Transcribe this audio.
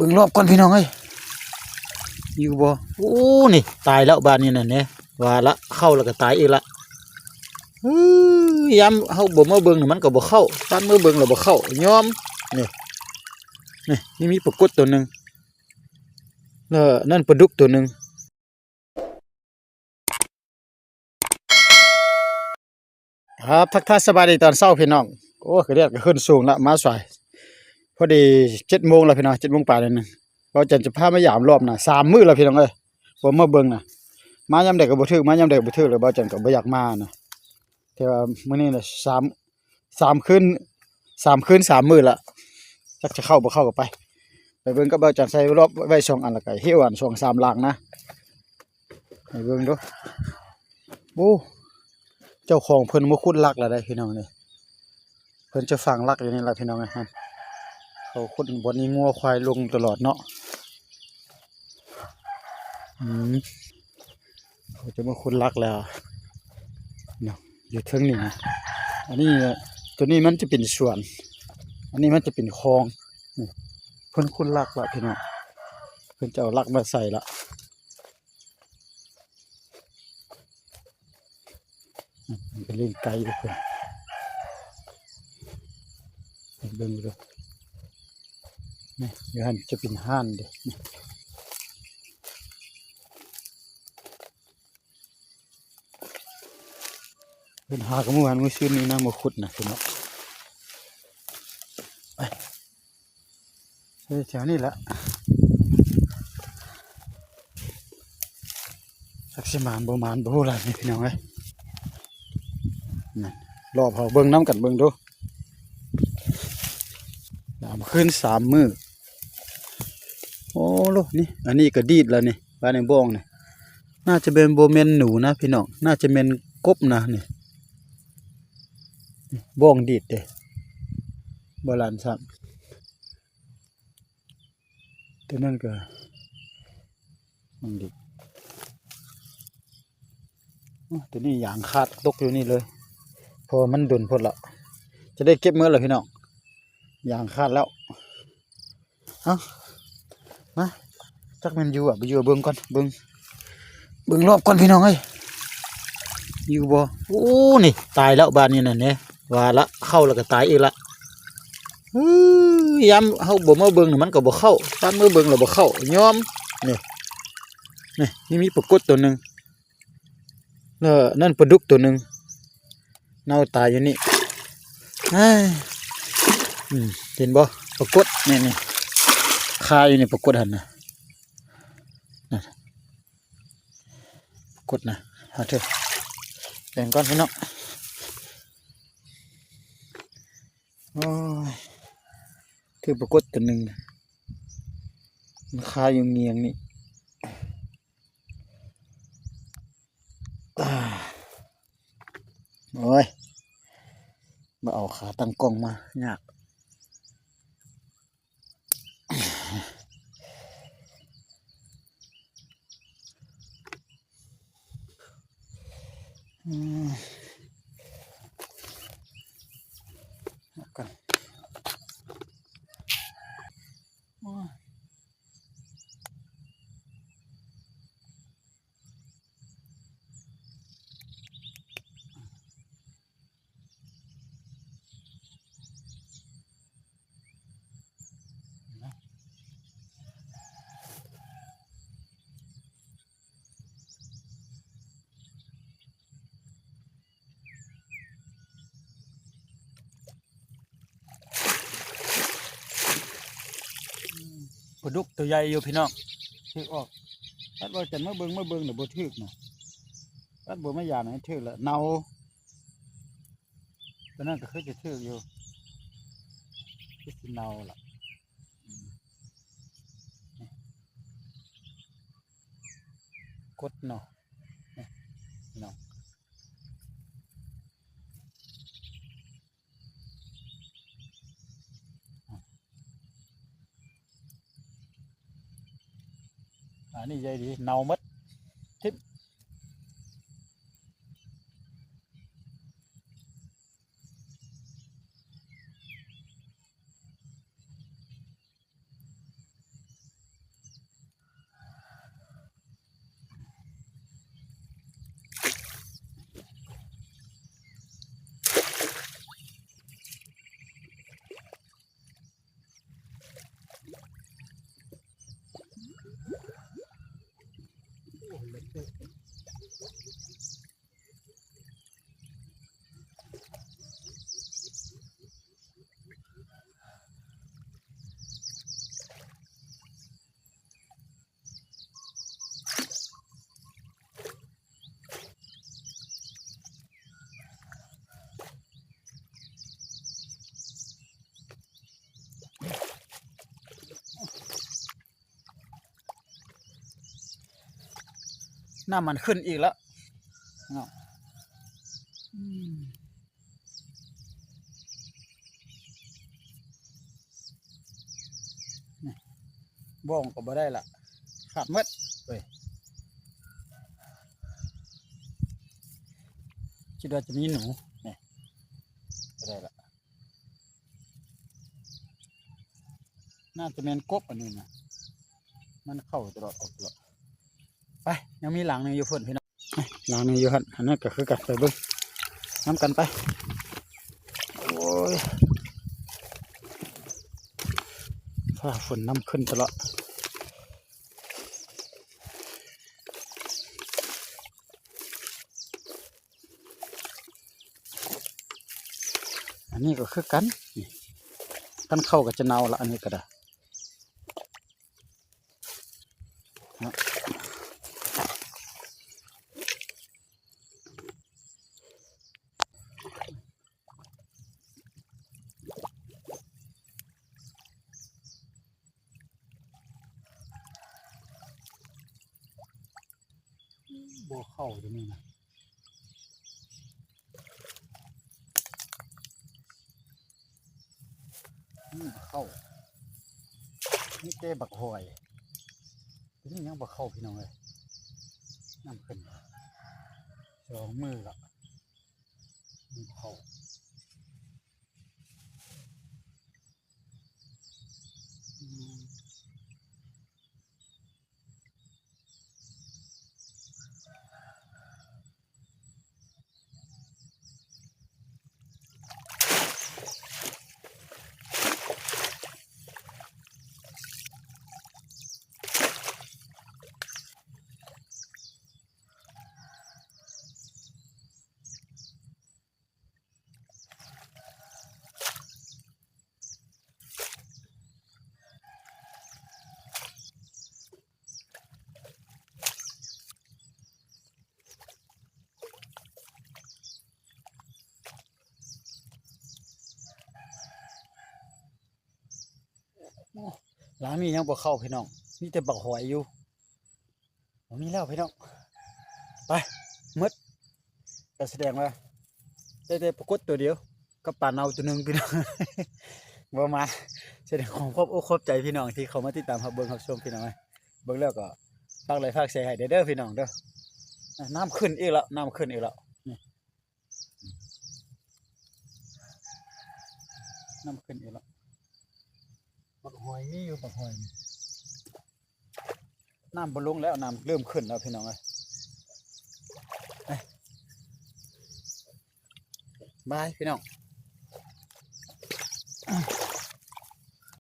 ບິ່ງລອບກ່ອນພີ່ນ້ອງເອີຍ ຢູ່ບໍ່? ໂອ້ ນີ້ຕາຍແລ້ວບາດນີ້ນັ້ນແຫຼະ ວ່າລະ ເຂົ້າແລ້ວກໍຕາຍອີກລະ. ເອີ ຍາມເຮົາບໍ່ມາເບິ່ງມັນກໍບໍ່ເຂົ້າ ຍາມມາເບິ່ງແລ້ວບໍ່ເຂົ້າ ຍອມ. ນີ້ ນີ້ ນີ້ມີປາກົດໂຕໜຶ່ງ ແລ້ວນັ້ນປາດຸກໂຕໜຶ່ງ. ຄັບ ທັກທາຍສະບາຍດີຕອນເຊົ້າພີ່ນ້ອງ. ໂອ້ ກະແດດກໍຂຶ້ນສູງລະ ມາສາຍ ພໍດີເຈັດໂມງລະພີ່ນ້ອງ ເຈັດໂມງປາຍໜ້ອຍໜຶ່ງ. ບ່າວຈັນຈະພາມາຢາມລອບນະ ສາມມື້ລະພີ່ນ້ອງເອີຍ ບໍ່ມາເບິ່ງນະ ມາຍາມໃດກໍບໍ່ຖືກ ມາຍາມໃດກໍບໍ່ຖືກ ແລ້ວບ່າວຈັນກໍບໍ່ຢາກມານະ. ແຕ່ວ່າມື້ນີ້ນະ ສາມ ສາມຄືນ ສາມຄືນສາມມື້ລະ ຈັກຈະເຂົ້າບໍ່ເຂົ້າກໍໄປ ໄປເບິ່ງກັບບ່າວຈັນ ໃສ່ລອບໄວ້ສອງອັນ ແລ້ວກໍເຫວ່ອັນສອງສາມຫຼັງນະ ໃຫ້ເບິ່ງດູ. ໂອ້ ເຈົ້າຂອງເພິ່ນມາຂຸດຫຼັກລະໄດ໋ພີ່ນ້ອງເອີຍ ເພິ່ນຈະຝັງຫຼັກຢູ່ນີ້ລະພີ່ນ້ອງເອີຍ. ເຂົາຂຸດບ່ອນນີ້ງົວຄວາຍລົງຕະຫຼອດເນາະ. ອືມ ເຂົາຈະມາຂຸດຫຼັກແລ້ວເນາະ ຢູ່ເທິງນີ້ນະ. ອັນນີ້ ຕົວນີ້ມັນຈະເປັນສວນ ອັນນີ້ມັນຈະເປັນຄອງ. ນີ້ ເພິ່ນຂຸດຫຼັກລະພີ່ນ້ອງ ເພິ່ນຈະເອົາຫຼັກມາໃສ່ລະ. ອືມ ມັນກໍຫຼິ້ນໄກຢູ່ເພິ່ນ ໃຫ້ເບິ່ງເດີ. ນີ້ ຢູ່ຫັ້ນຈະເປັນຮ້ານເດ້ ນີ້ ເພິ່ນຫາກັບມື້ວານມື້ຊືນນີ້ນະ ມາຂຸດນະພີ່ນ້ອງ. ໄປ ເອີ ແຖວນີ້ແຫຼະ ຈັກຊິໝານບໍ່ໝານບໍ່ຮູ້ລະນີ້ພີ່ນ້ອງເອີຍ. ນັ້ນ ລອບເຮົາເບິ່ງນຳກັນເບິ່ງດູ ສາມຄືນສາມມື້. ໂອ້ໂລ ນີ້ ອັນນີ້ກໍດີດແລ້ວນີ້ ບາດນີ້ບ້ອງນີ້ ໜ້າຈະແມ່ນ ບໍ່ແມ່ນໜູນະພີ່ນ້ອງ ໜ້າຈະແມ່ນກົບນະນີ້ ບ້ອງດີດເດ້ ບໍ່ຫຼັນຊ້ຳ. ຕົວນັ້ນກໍມັນດີດ ໂອ້ ຕົວນີ້ຢາງຂາດຕົກຢູ່ນີ້ເລີຍ ເພາະວ່າມັນດົນໂພດລະ ຈະໄດ້ເກັບເໝິດລະພີ່ນ້ອງ ຢາງຂາດແລ້ວ. ເອົ້າ ມາ ຈັກແມ່ນຢູ່ບໍ່ຢູ່ ເບິ່ງກ່ອນ ເບິ່ງ ເບິ່ງລອບກ່ອນພີ່ນ້ອງເອີຍ ຢູ່ບໍ່? ໂອ້ ນີ້ຕາຍແລ້ວບາດນີ້ນັ້ນແຫຼະ ວ່າລະ ເຂົ້າແລ້ວກໍຕາຍອີກລະ. ເອີ ຍາມເຮົາບໍ່ມາເບິ່ງມັນກໍບໍ່ເຂົ້າ ຍາມມາເບິ່ງແລ້ວບໍ່ເຂົ້າ ຍອມ. ນີ້ ນີ້ ນີ້ມີປາກົດໂຕໜຶ່ງ ແລ້ວນັ້ນປາດຸກໂຕໜຶ່ງ ເນົ່າຕາຍຢູ່ນີ້. ອາ ອືມ ເຫັນບໍ່? ປາກົດ ນີ້ ນີ້ ຄາຢູ່ນີ້ ປາກົດຫັ້ນນະ ນັ້ນ ປາກົດນະ. ຫາຖື ແບ່ງກ່ອນພີ່ນ້ອງ ໂອ້ຍ ຖືປາກົດໂຕໜຶ່ງ ມັນຄາຢູ່ງຽງນີ້. ໂອ້ຍ ບໍ່ເອົາຂາຕັ້ງກ້ອງມາ ຍາກ. ປາດຸກໂຕໃຫຍ່ຢູ່ພີ່ນ້ອງ ຖືກອອກ ຄັນວ່າຈະມາເບິ່ງ ມາເບິ່ງແລ້ວບໍ່ຖືກນະ ຄັນບໍ່ມາຢາມໃຫ້ຖືກລະເນົ່າ. ຕົວນັ້ນກໍຄືຈະຖືກຢູ່ ຄືຊິເນົ່າລະ ອືມ ກົດເນາະ ນີ້ເນາະ. ອັນນີ້ໃຫຍ່ດີ ເນົ່າໝົດ ຖິ້ມ. ອ ນ້ຳມັນຂຶ້ນອີກແລ້ວເນາະ. ອືມ ນີ້ ບ້ອງກໍບໍ່ໄດ້ລະ ຂາດໝົດເວີຍ. ຄິດວ່າຈະມີໜູ ນີ້ ບໍ່ໄດ້ລະ. ໜ້າຈະແມ່ນກົບອັນນີ້ນະ ມັນເຂົ້າຕະຫຼອດອອກຕະຫຼອດ. ໄປ ຍັງມີຫຼັງໜຶ່ງຢູ່ພຸ້ນພີ່ນ້ອງ ຫຼັງໜຶ່ງຢູ່ຫັ້ນ. ອັນນັ້ນກໍຄືກັນ ໄປເບິ່ງນຳກັນໄປ. ໂອ້ຍ ຟ້າຝົນນ້ຳຂຶ້ນຕະຫຼອດ. ອັນນີ້ກໍຄືກັນ ນີ້ ຄັນເຂົ້າກໍຈະເນົ່າລະ ອັນນີ້ກໍໄດ້ເນາະ. ບໍ່ເຂົ້າຕົວນີ້ນະ ອືມ ເຂົ້າ ມີແຕ່ບັກຫອຍ ຕົວນີ້ຍັງບໍ່ເຂົ້າພີ່ນ້ອງເອີຍ. ນ້ຳຂຶ້ນສອງມື້ລະ ບໍ່ເຂົ້າ. ໂອ້ ຫຼັງນີ້ຍັງບໍ່ເຂົ້າພີ່ນ້ອງ ມີແຕ່ບັກຫອຍຢູ່. ບໍ່ມີແລ້ວພີ່ນ້ອງ ໄປໝົດ. ກໍສະແດງວ່າໄດ້ແຕ່ປາກົດຕົວດຽວກັບປາເນົ່າຕົວໜຶ່ງພີ່ນ້ອງ ບໍ່ມາ. ສະແດງຄວາມຂອບອົກຂອບໃຈພີ່ນ້ອງທີ່ເຂົ້າມາຕິດຕາມຮັບເບິ່ງຮັບຊົມພີ່ນ້ອງເອີຍ. ເບິ່ງແລ້ວກໍຝາກໄລ້ຝາກແຊໃຫ້ແດ່ເດີພີ່ນ້ອງເດີ. ນ້ຳຂຶ້ນອີກແລ້ວ ນ້ຳຂຶ້ນອີກແລ້ວ ນີ້ ນ້ຳຂຶ້ນອີກແລ້ວ. ບັກຫອຍມີຢູ່ ບັກຫອຍ ນ້ຳບໍ່ລົງແລ້ວ ນ້ຳເລີ່ມຂຶ້ນແລ້ວພີ່ນ້ອງເອີຍ. ບາຍພີ່ນ້ອງ.